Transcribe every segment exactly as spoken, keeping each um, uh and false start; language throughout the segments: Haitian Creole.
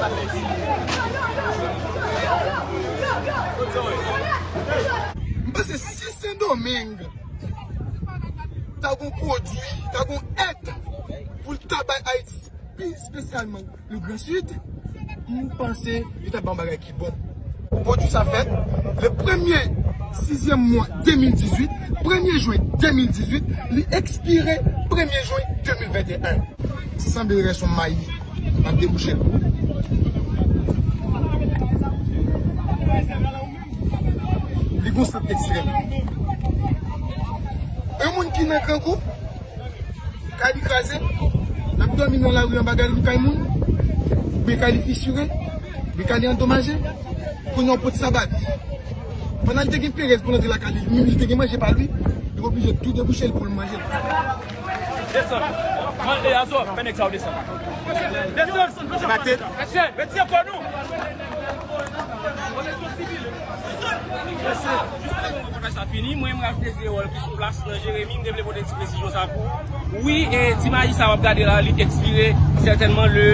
M panse si Sendomeng ta gon pwodui, ta gon èd pou l ta bay Ayiti, pi espesyalman le Grand Sud, m panse li ta ban bagay ki bon. Pwodui sa fèt le premye sizyèm mwa de mil dizuit, premye jen de mil dizuit, li ekspire premye jen de mil venteyen. Sanble rès yon mayi ap debouche l. Li gon sant ekstrèm. Yon moun ki nan grangou, kay li kraze, l ap dòmi nan lari anba gade kay moun, oubyen kay li fisire, oubyen kay li andomaje. Kounye a w pot sa ba li. Pandan li te gen perèz pou l antre lakay li, li te gen manje pa li, li oblije tou debouche l pou l manje. Desann. Mande Azo, fè nèg sa yo desann. Desann. Mete. Mete kò nou. Sa fini, mwen, mwen Ralph Désiré Wall ki sou plas nan Jeremi, m te vle pote ti presizyon sa pou ou. Wi, e, ti mayi sa w ap gade la, li ekspire sètènman le,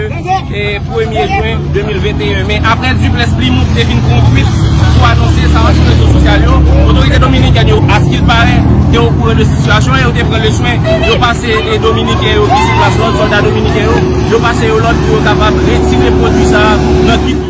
e, premye jen de mil venteyen. Men apre Duplex Plymouth te vin pran kwit pou anonse sa sou rezo sosyal yo, otorite dominikèn yo, askilpare, te okouran de sitiyasyon e yo te pran le swen, yo pase, e, dominiken yo ki sou plas, lòt sòlda dominiken yo, yo pase yo lòd pou yo kapab retire pwodui sa nan kit yo.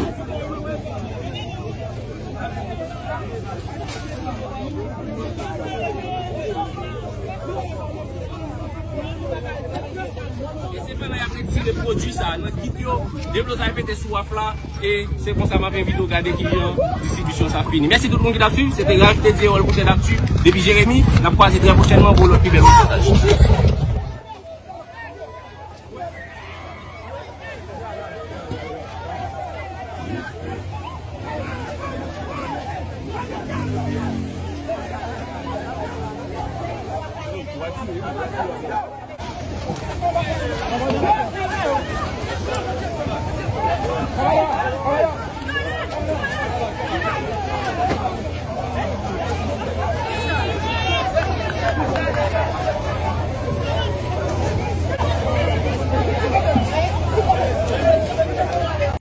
E se pandan y ap retire pwodui sa nan kit yo, deblozay pete sou waf la, e se konsa m ap envite w gade kijan distribisyon sa fini. Mèsi tout moun ki t ap swiv, se te Ralph Teddy Erol pou Tèt Akti, depi Jeremi, n ap kwaze trè pwochènman pou lòt pi bèl repòtaj.